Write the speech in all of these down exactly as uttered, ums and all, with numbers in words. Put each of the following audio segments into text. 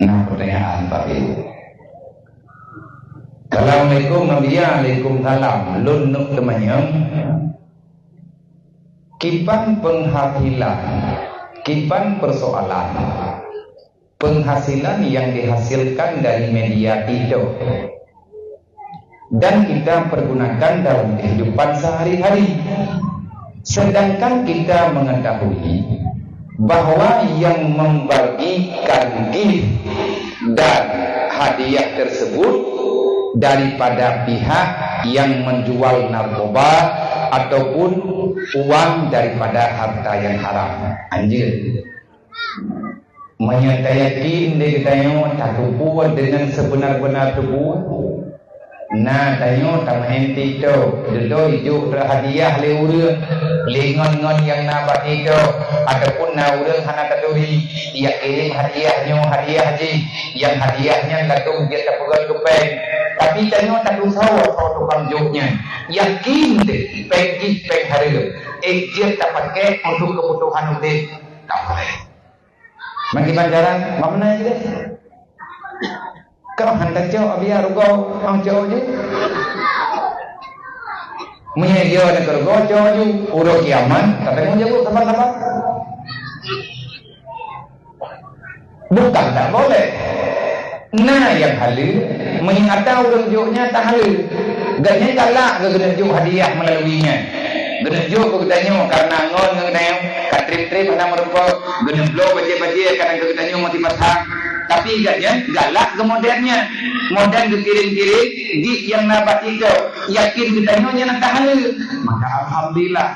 Nah, pertanyaan Pak Ibu. Assalamualaikum, Nabi. Waalaikumsalam. Lôn neuk teumanyong. Kiban penghasilan, kiban persoalan penghasilan yang dihasilkan dari media TikTok dan kita pergunakan dalam kehidupan sehari-hari. Sedangkan kita mengetahui bahwa yang membagikan gift dan hadiah tersebut daripada pihak yang menjual narkoba ataupun uang daripada harta yang haram. Anjeut. Meunyoe tayakin lé geutanyoe tateupeue deungon seubeuna-beuna teupeue, na tanyoe tameu'en TikTok, dudoe ijok rot hadiah lé ureuëng, lé ngon-ngon nyang na bak TikTok, ataupun na ureuëng hana taturi, ijak kirém hadiah nyoe hadiah jih, nyang hadiah nyan ladôm jeuet tapeugöt keu péng. Tapi tanyoe tatusoe soe tukang jok nyan. Yakin teuh, péng jih péng hareuem, ék jeuet tapakék untuk keubutuhan udép. Ka boleh. Bagaimana cara? Bagaimana aja deh. Kau hantar cok, biar rugoe, oh, cok je. Meunyoe dia nak rugoe, cok je. Uroe kiamat, kata kamu jago, sabar-sabar. Bukan tak boleh. Na nyang haleue, meunyoe ata ureuëng jok nyan tak haleue. Gobnyan galak keu geuneuk jok hadiah meulalu nyan. Geuneuk jok keu geutanyoe kareuna ngon geutanyoe ka treb-treb hana meurumpok, geuneuk bloe bajée-bajée kadang keu geutanyoe meuti pasang. Tapi gobnyan galak keu model nyan. Model geukirém-kirém gift nyang na bak TikTok, yakin geutanyoe nyan ka haleue. Maka alhamdulillah.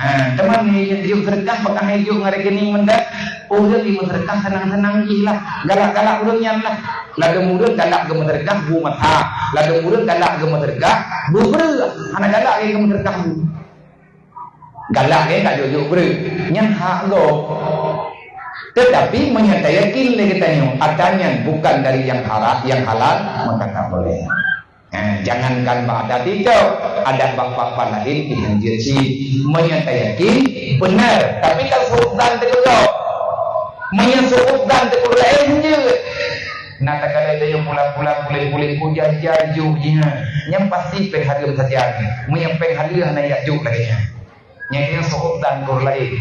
Ha, teuma ni jok seudeukah, pakon han jok ngon rekening mantong. Ureuëng nyang meuseudeukah seunang-seunang jih lah. Galak-galak ureuëng nyan lah. Ladôm ureuëng galak geumeuseudeukah bu meusa. Ladôm ureuëng galak geumeuseudeukah bu breueh. Hana galak lé geumeuseudeukah bu. Galak lé ka jok-jok breueh. Nyan hak gob. Tetapi meunyoe tayakin lé geutanyoe, ata nyan bukan dari nyang hara-, nyang halal, maka tak boleh. Eh, jangankan bak ata TikTok, adak bak pat-pat laén pih hanjeuet cit. Meunyoe tayakin beuna, tapi kan seuôt dan teukeurok. Meunyoe seuôt dan teukeurok laén hanjeuet. Na takalon tanyoe pulang-pulang puléh-puléh, ujan-ujan jok jih nyan. Nyan pasti péng hareuem sajan. Meunyoe péng haleue hana ijak jok lagée nyan. Nyang keuneuk seuôt dan keu ureuëng laén.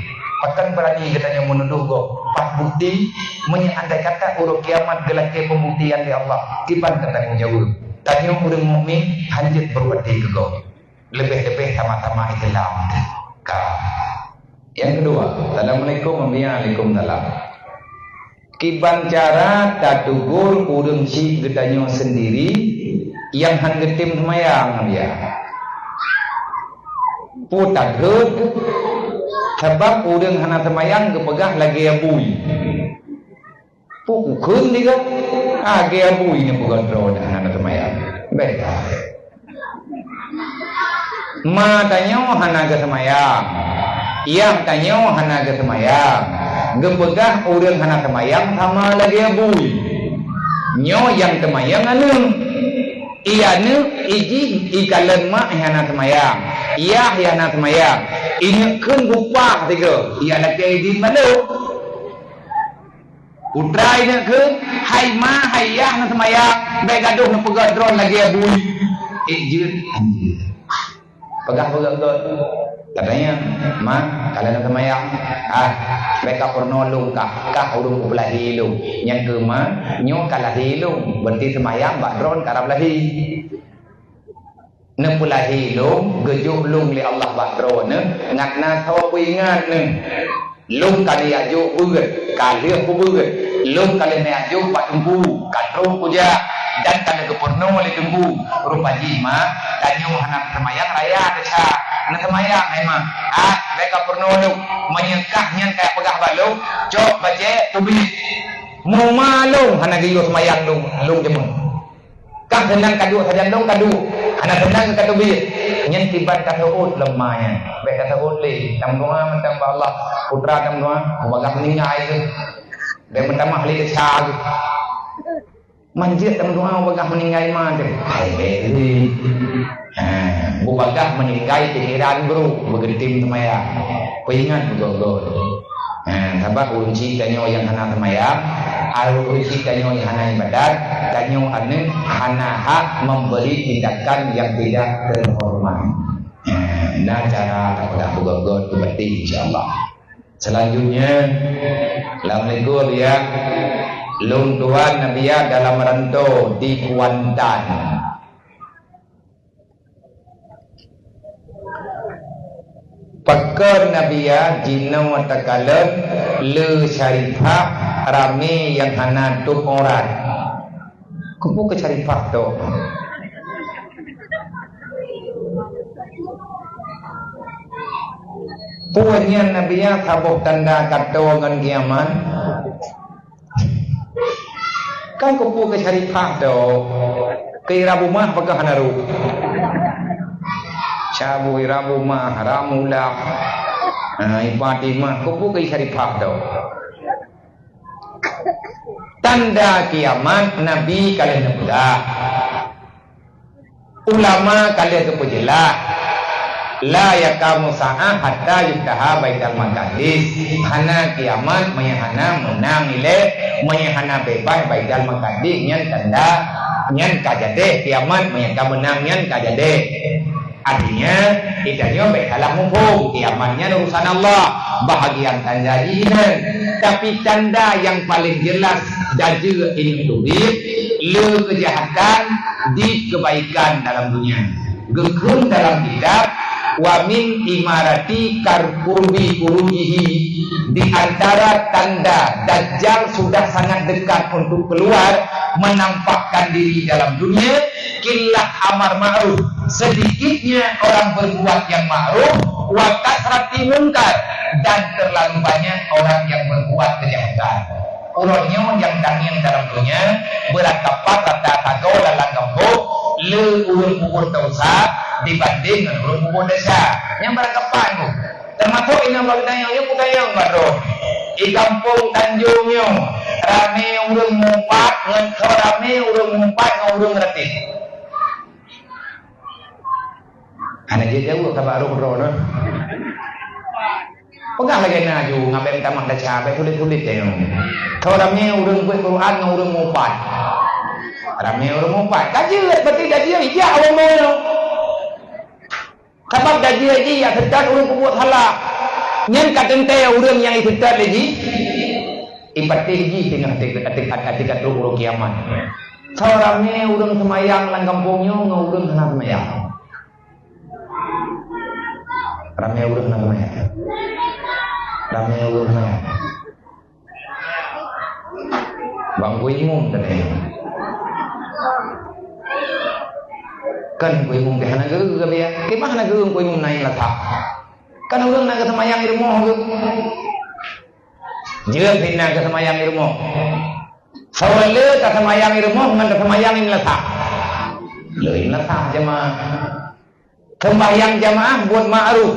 Pakon beurani geutanyoe meunudoh gob? Pat bukeuti, meunyoe andai kata uroe kiamat geulakée peubuktian lé Allah, kiban tatanggong jaweueb? Tanyoe ureuëng mukmin hanjeuet beurubat keu gob. Leubeh-leubeh sama-sama Islam. Ka. Nyang keudua, assalamualaikum, waalaikumsalam. Kiban cara tateugur ureuëng syiek geutanyoe seundiri nyang han geutem seumayang, ya? Peue that geuh? Sabab ureuëng hana seumayang geupeugah lagée bui. Peue kukheun di geuh? Lagée bui neupeugah droe hana seumayang. Beda. Ma tanyoe hana geuseumayang, yah tanyoe hana geuseumayang, geupeugah ureuëng hana seumayang sama lagée bui. Nyoe nyang seumayang aneuëk. Ie aneuëk, ie jih, ie kalon mak nyang hana seumayang, yah nyang hana seumayang. Ie neuk kheun bupah sigoe, ie lakée idin balok. Putra inong kheun, "Hai ma, hai yah, na seumayang, bék gadoh neupeugah droe lagée bui." Ék jeuet. Peugah-peugah gob. Katanya, "Ma, ka lheueh na seumayang, ah, bék ka peurunoe lôn kah, kah ureuëng peulahi lôn." Nyang keu ma, "Nyoe ka lahi lôn, beunti seumayang bak droe karab lahi." Neupeulahi lôn, geujok lôn lé Allah bak droeneuh, ngat na soe peuingat neuh. Lôn ka neujak jok beuet, ka lheueh peubeuet. Lôn ka lheueh neujak jok bak teungku, ka trok kujak, dan ka lheueh geupeurunoe lé teungku. Rupa jih ma, tanyoe hana seumayang raya desya. Neuseumayang hai ma, ah, bék ka peurunoe lôn. Meunyoe kah nyan ka peugah bak lôn, cok bajée teubiet. Meuma lôn hana geuyue seumayang lôn, lôn jeumeuh. Kah seunang kaduek sajan dong kaduek. Hana seunang ka teubiet. Nyan kiban ka seuôt lom ma nyan. Bék ka seuôt lé. Tameudoa mantong bak Allah. Putra tameudoa, mubagah meuninggai tu. Bék meutamah lé desya tu. Manjeuet tameudoa mubagah meuninggai ma tu. Hai, bék lé. Ha, mubagah meuninggai pikiran brok, beugeutem seumayang. Peuingat beugöt-göt. Ha, sabab ureuëng chik tanyoe nyang hana seumayang, ureuëng chik tanyoe nyang hana ibadat, tanyoe aneuëk hana hak memberi tindakan yang tidak terhormat. Ha, nah cara tapeugah beugöt-göt keu batin, insya Allah. Selanjutnya, Assalamualaikum, ya. Lôn tuan Nabiya dalam rantau di Kuantan. Pakon Nabiya jinoe takalon le syarifah ramé nyang hana tup aurat. Keupeue keu syarifah tu? Peue nyan Nabiya saboh tanda kato ngon kiamat? Kan keupeue keu syarifah tu? Keu ira bumah pakon hana ruh? Saboh ira bumah, ramula. Ha, i Fatimah, keupeue keu syarifah tu? Tanda kiamat Nabi ka lheueh neupeugah. Ulama ka lheueh geupeujeulaih, "La yaqamu sa'ah hatta yuftaha Baitul Maqdis." Hana kiamat meunyo hana meunang ilée, meunyo hana beubaih Baitul Maqdis. Nyan tanda, nyan ka jadeh kiamat, meunyo ka meunang nyan ka jadeh. Artinya, geutanyoe bék salah muphom, kiamat nyan urusan Allah, bahagian tanda jih nyan. Tapi tanda nyang paleng jeulaih dajeuet inong teubiet, le keujahatan, dit keubaikan dalam dunia. Geukheun dalam kitab, "Wa min imarati kar qurbi urujihi," di antara tanda Dajjal sudah sangat dekat untuk keluar, menampakkan diri dalam dunia, qillah amar ma'ruf, sedikitnya orang berbuat yang ma'ruf, wa kasrati mungkar, dan terlalu banyak orang yang berbuat kejahatan. Uroe nyoe nyang tangieng dalam donya, beurangkapat rata sagoe lam gampông, le ureuëng peubuet desya dibanding ngon ureuëng peubuet desya. Nyang beurangkapat nyoe, teumasok inong bak geutanyoe, nyoe peutanyong bak droe. Di gampông Tanjong nyoe, ramé ureuëng mupat ngon soe ramé ureuëng mupat ngon ureuëng ratéb? Hana jeuet jaweueb, ka barô droeneuh. Peugah lagée na ju, ngabée tamah desya, bék sulet-sulet jeh nyoe. Soe ramé ureuëng buet Quran ngon ureuëng mupat? Ramé ureuëng mupat. Ka jeuet, berarti ka jeuet, ijak awai moe nyoe. Sabab ka jeuet jih jak seutôt ureuëng peubuet salah. Nyan ka teuntée ureuëng nyang jiseutôt lé jih, ipatéh jih teungoh até, até, até ka trok uroe kiamat. Soe ramé ureuëng seumayang lam gampông nyoe ngon ureuëng hana seumayang? Ramé ureuëng hana seumayang. Ramé ureuëng hana seumayang. Bang Teungku Imum tadi. Kan Teungku Imum tadi hana geu-, geu-, geu-, kiban hana geu-, Teungku Imum na i lasah. Kan ureuëng na geuseumayang i rumoh geuh. Jeuet hina geuseumayang i rumoh. Soe le taseumayang i rumoh ngon taseumayang i lasah? Le i lasah jamaah. Seumbahyang jamaah buet ma'ruf.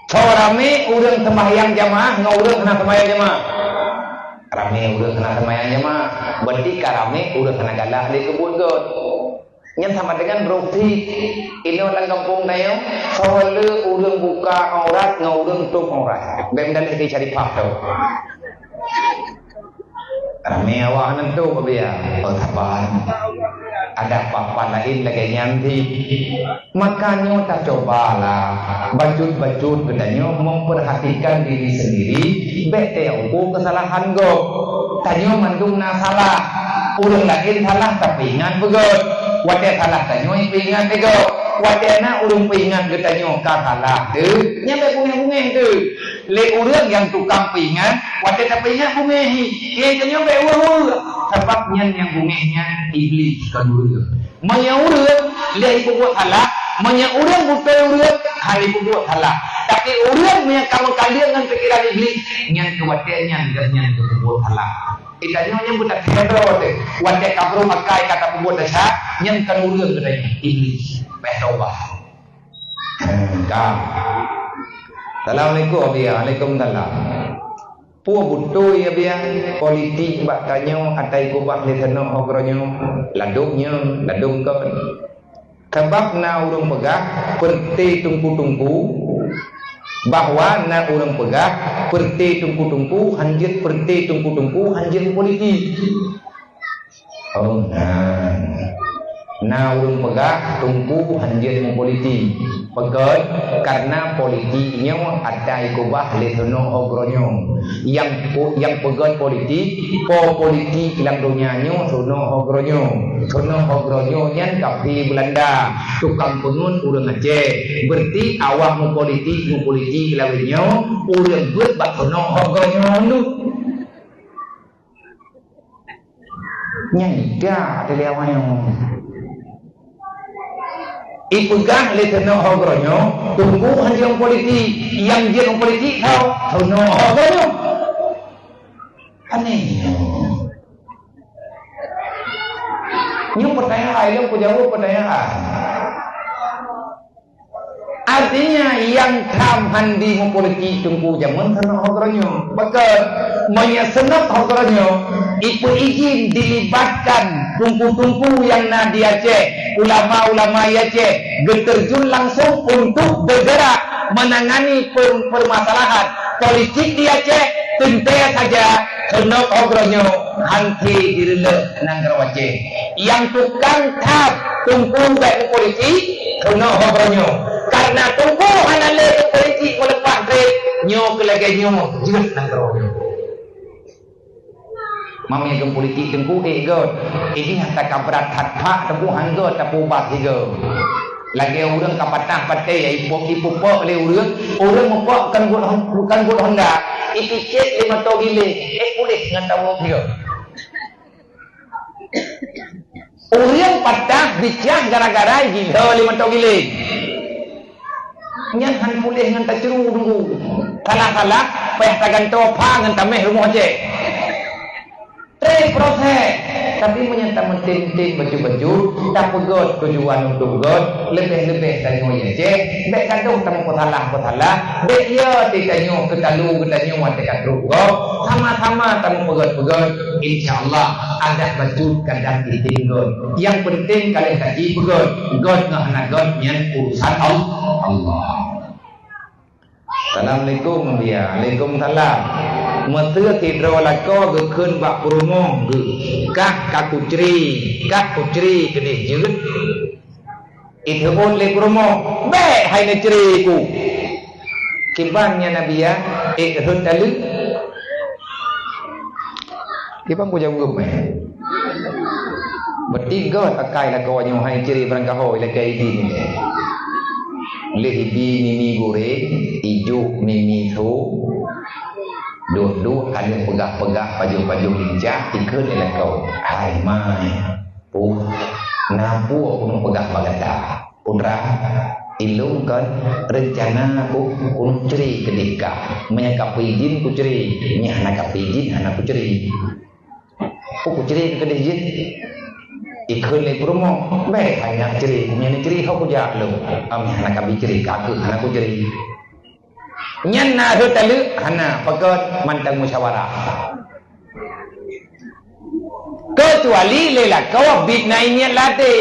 Soe ramé ureuëng seumbahyang jamaah ngon ureuëng hana seumbahyang jamaah? Ramé ureuëng hana seumbahyang jamaah. Berarti ka ramé ureuëng hana galak lé keu buet gét. Nyan sama dengan berarti inoe lam gampông tanyoe, soe le ureuëng buka aurat ngon ureuëng tutup aurat. Bék meudaléh keu syarifah tu. Ramé awak hana teuntô, Pak Buya. Oh, saban. Ada apa-apa laén lagée nyan cit. Maka nyoe tacobalah bacut-bacut geutanyoe memperhatikan diri sendiri, bék teuukur keusalahan gob. Tanyoe mandum na salah. Ureuëng laén salah tapeuingat beugét. Watée salah tanyoe peuingat beugét. Watée na ureuëng peuingat geutanyoe ka salah teuh, nyan bék bungéh-bungéh teuh. Lé ureuëng nyang tukang peuingat, watée tapeuingat bungéh hi, keu tanyoe bék weueh-weueh, sabab nyan nyang bungéh nyan Iblih kon ureuëng. Meunyoe ureuëng lé jipeubuet salah, meunyoe ureuëng beutôi ureuëng hana jipeubuet salah, tapi ureuëng nyang ka meukaleueng ngon pikeran Iblih, nyan keu watée nyan geuhnyan geupeubuet salah. Geutanyoe nyan beutakséh droe teuh, watée ka brôk akai ka tapeubuet desya, nyan kon ureuëng geutanyoe, Iblih. Bék tobat. Ka. Assalamualaikum, Abiya. Waalaikumsalam. Peue beutôi, Abiya, politik bak tanyoe ata ikubah lé tanoh uroe nyoe, ladôm nyoe, ladôm kon. Sabab na ureuëng peugah, peureute teungku-teungku, Bahwa na ureuëng peugah, peureuté teungku-teungku hanjeuet, peureuté teungku-teungku hanjeuet meupolitik. Oh, na. Na ureuëng peugah teungku hanjeuet meupolitik. Pakon? Karena politik nyoe ata ikeubah lé sunok ho geuronyoe. Nyang po-, nyang peugét politik, po politik lam donya nyoe sunok ho geuronyoe. Sunok ho geuronyoe nyan kaphé Beulanda, tukang peungét ureuëng Aceh. Berarti awak meupolitik, meupolitik lawét nyoe, ureuëng beuet bak sunok ho geuronyoe. Nyan ida teuliawai nyoe. Ipeugah lé sunok ho geuronyoe, teungku hanjeuet politik, nyang jeuet politik ho, sunok ho geuronyoe. Aneh nyoe. Nyoe pertanyaan, ilôn peujaweueb pertanyaan. Artinya, nyang tham handi meupolitik teungku jameun sunok ho geuronyoe. Pakon? Meunyoe sunok ho geuronyoe, ipeuizin dilibatkan teungku-teungku nyang na di Aceh, ulama-ulama di Aceh, geuterjun langsung untuk bergerak menangani per-, permasalahan politik di Aceh, teuntée saja sunok ho geuronyoe hanté direulek nanggroe Aceh. Nyang tukang tham teungku bék meupolitik, sunok ho geuronyoe. Karena teungku hana lé meupolitik meuleupah treb, nyoe keu lagée nyoe jeuet nanggroe nyoe. Mami geupolitik teungku ék gét. Ini nyata ka brat that-that teungku han gét tapeubat sigoe. Lagée ureuëng ka patah patéh, ipok-ipok lé ureuëng, ureuëng mupok kan buet hon-, kan buet honda, ipicet lé moto giléng, ék puléh ngon tawök sigoe. Ureuëng patah bicah gara-gara gila lé moto giléng. Nyan han puléh ngon tacru teungku. Salah-salah, payah tagantoe pha ngon tameh rumoh Aceh. Treb proses. Tapi meunyoe tameutem-tem bacut-bacut, tapeugét tujuan untuk gét, leubeh-leubeh tanyoe di Aceh, bék gadoh tameupeusalah-peusalah, bék ya teuh tanyoe keu talu geutanyoe watée ka trok gob, sama-sama tameupeuget-peuget, insya Allah adat bacut kadang item gét. Nyang penting ka lheueh kaji peugét, gét ngon hana gét nyan urusan Al-, Allah. Assalamualaikum, Mulia. Waalaikumsalam. Meuseu sidroe lakoe geukheun bak peurumoh geuh, "Kah ka kucre, kah kucre keudeh jeuet." Iteuon lé peurumoh, "Bék hai neucre ku." Kiban nyan Nabi ya, ék rhot taleuek. Kiban ku jaweueb, eh. Berarti gét akai lakoe nyoe hai cre barangkaho ilakée idin ilée. Lheueh ibi mimi goreng, ijok mimi tho. Duek-duek ka lheueh peugah-peugah pajoh-pajoh lincah, ikheun lé lakoe, "Hai mai, Puih, na peue keuneuk peugah bak gata?" "Putra, ilôn kon reuncana ku keuneuk cre keudeh kah. Meunyoe kapeujin kucre, nyoe hana kapeujin hana kucre." "Peue kucre keudeh jih?" Ikheun lé peurumoh, "Bék hai nyan cre, meunyoe neucre ho kujak lôn. Am hana kabi cre, ka keuh hana kucre." Nyan na rhot taleuek? Hana, pakon? Mantong musyawarah. Keucuali lé lakoe biet na ingat lam até,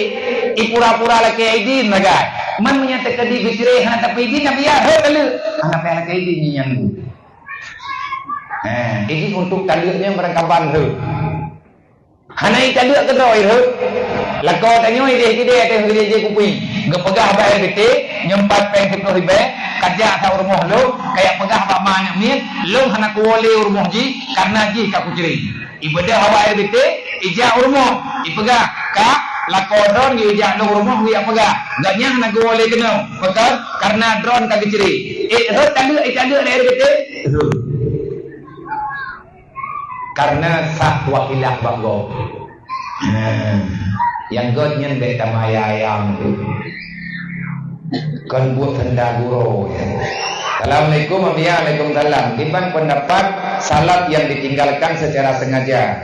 ipura-pura lakée idin sagai. Man meunyoe teukeudi geucre hana tapeujin, na biya rhot taleuek. Hana payah lakée idin nyan. Eh, idin untuk taleuek nyan barangkaban rhot. Hana italeuek keudroe rhot. Lakoe tanyoe ideh-ideh ateueh geujak kupui. Geupeugah bak R B T, nyoe pat péng siplôh ribée, kajak sa u rumoh lôn, kajak peugah bak ma aneuk miet, lôn hana kuwoe lé u rumoh jih, kareuna jih ka kucre. Ibeudôh awak R B T, ijak u rumoh, ipeugah, "Kak, lakoe droen geujak lôn u rumoh geujak peugah, gobnyan hana geuwoe lé keunoe, pakon? Kareuna droen ka geucre." Ék rhot taleuek, italeuek lé R B T? Rhot. Kareuna sah wakilah bak gob. Nah, nyang gét nyan bék tamaya ayam tu. Kon buet keunda gurô, ya. Assalamualaikum, Abiya. Waalaikumsalam. Kiban pendapat salat yang ditinggalkan secara sengaja?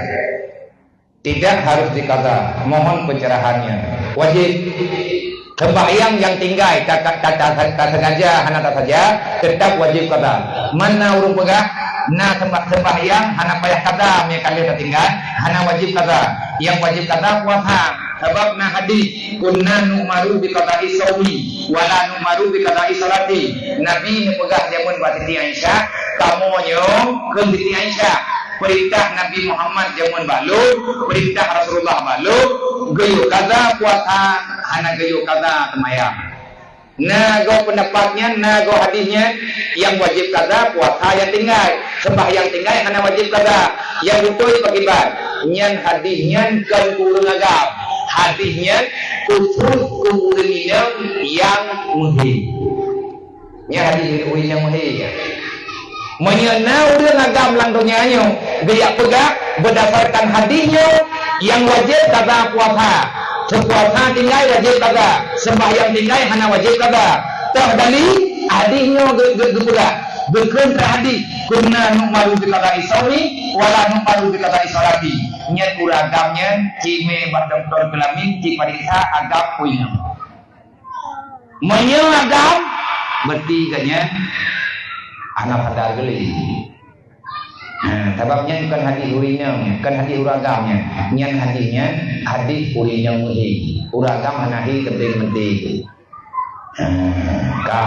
Tidak harus diqadha. Mohon pencerahannya. Wajib. Sembahyang nyang tinggai, ta-, ta-, ta-, ta-, tasengaja hana tasaja, teutap wajéb qadha. Man na ureuëng peugah, Na sembah-, sembahyang hana payah qada, meunyo ka lheueh tatinggai, hana wajéb qada. Nyang wajéb qada puasa. Sabab na hadis, "Kunna nu'maru bi qada'i shaumi, wa la nu'maru bi qada'i shalati." Nabi neupeugah jameun bak Siti Aisyah, "Kamoe nyoe kheun Siti Aisyah, peurintah Nabi Muhammad jameun bak lôn, peurintah Rasulullah bak lôn, geuyue qada puasa, hana geuyue qada seumayang." Na goe peundapat nyan, na goe hadis nyan, nyang wajéb qada puasa nyang tinggai. Sembahyang tinggai hana wajéb qada. Nyang beutôi pakriban? Nyan hadis nyan kon keu ureuëng agam. Hadis nyan khusos keu ureuëng inong nyang meuhé. Nyan hadis ureuëng inong meuhé nyan. Meunyoe na ureuëng agam lam donya nyoe geujak peugah, beurdasarkan hadis nyoe, nyang wajéb qada puasa. Seupuasa tinggai wajéb qada, sembahyang tinggai hana wajéb qada. Toh dalil hadis nyoe geu-, geu-, geupeugah, geukheun keu hadis, "Kunna nu'maru bi qada'i shaumi, wa la nu'maru bi qada'i shalati." Nyan ureuëng agam nyan, ci mé bak dokto keulamin, ci pareksa agam ureuëng nyan. Meunyoe agam, berarti gobnyan hana sadar geuli. Ha, sabab nyan bukan hadis ureuëng inong, bukan hadis ureuëng agam nyan. Nyan hadis nyan, hadis ureuëng inong meuhé. Ureuëng agam hana hé teuntèe meuhé. Ha, ka.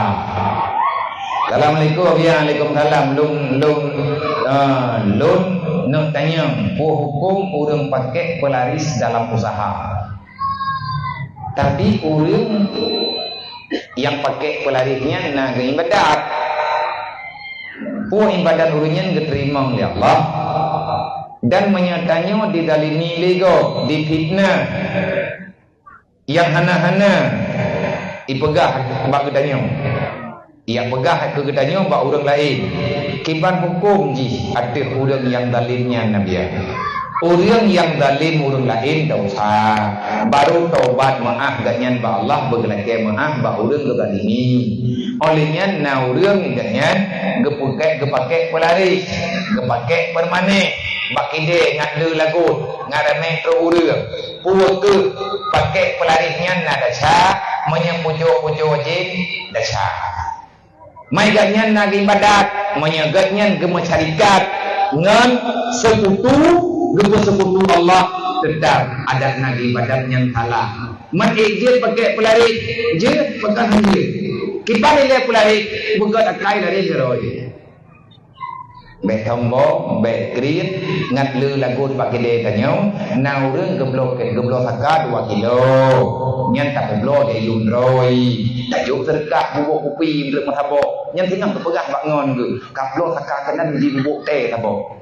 Assalamualaikum, ya, waalaikumsalam. Lôn, lôn, ah, lôn neuk tanyong, peue hukôm ureuëng pakai pelaris dalam usaha? Tapi ureuëng nyang pakai pelaris nyan na geuibadat. Peue ibadat ureuëng nyan geuteurimong lé Allah. Dan meunyoe tanyoe didalimi lé gob, difitnah, nyang hana-hana ipeugah bak geutanyoe. Ijak peugah keu geutanyoe bak ureuëng laén. Kiban hukôm jih ateueh ureuëng nyang zalim nyan, Nabi? Ureuëng nyang zalim ureuëng laén desya, barô taubat meuáh gobnyan bak Allah, beugeulakée meuáh bak ureuëng geuzalimi. Óh lheueh nyan na ureuëng gobnyan geupakai, geupakai peularis, geupakai peumanéh, bak idéh ngat le lagot, ngat ramé trok ureuëng. Peue kheueh pakai peularis nyan na desya, meunyoe pujoe-pujoe jén desya. Mai gobnyan na geuibadat, meunyoe gobnyan geumeusyarikat ngon seukutu, geupeuseukutu Allah, teutap adat na geuibadat nyan salah. Man ék jeuet pakai peularis, jeuet pakai han jeuet. Kiban ilée peularis, beugét akai laris keudroe. Bék sombong, bék kriet, ngat le lagot bak idéh tanyoe, na ureuëng geubloe, geubloe saka dua kilo. Nyan tapeubloe di ayun droe. Tajok seudeukah bubok kupi meunurot meusaboh. Nyan singoh teupeugah bak ngon geuh, "Ka bloe saka keunan di bubok tée saboh."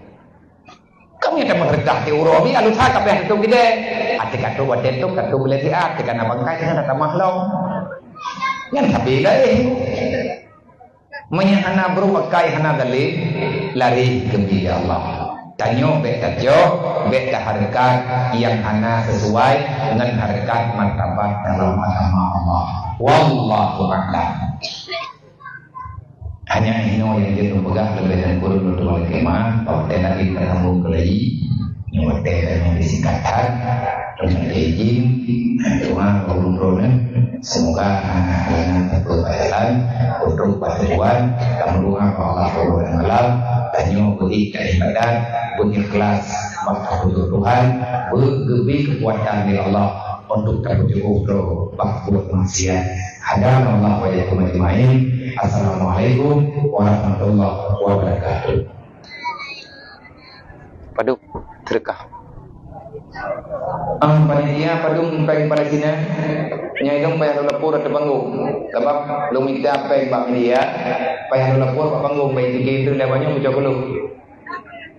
Kamoe nyang tameuseudeukah di uroe bi, aleusa ka payah tutôp idéh. Até ka trok watée trok, ka trok buleuen siat, até ka na bangkai, ka na tamah lom. Nyan sabe laén. Meunyoe hana brôk akai, hana dalil, lari keu Allah. Tanyoe bék tacok, bék tahareukat nyang hana sisuai ngon hareukat martabat dalam agama Allah. Wallahu a'lam. Hanya inoe nyang jeuet lôn peugah, leubeh dan kureueng lôn tuan khidmat, bak watée lagi tatamong keulayi, nyoe watée nyang disingkat that, lôn izin, doa bak ulôn droeneuh, semoga anak inong teupeu bak jalan, untuk bantuan, kamoe doa bak Allah Subhanahu wa Taala, tanyoe beuikhlas ibadat, beuikhlas bak Tuhan, beugeubri keukuatan dari Allah untuk tapeujeuôh droe bak buet maksiat. Hadanallahu wa iyyakum ajmain. Assalamualaikum warahmatullahi wabarakatuh. Padum seudeukah. Ah, panitia, padum péng Palestina? Nyang idong payah lôn lapor ateueh panggong. Sabab lôn mita péng bak media, payah lôn lapor bak panggong, bak tiket tu dah banyak muncul keuluh.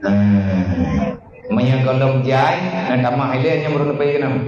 Hmm. Meunyoe gohlom jai, na tamah ilée nyan baru leupie keunoe.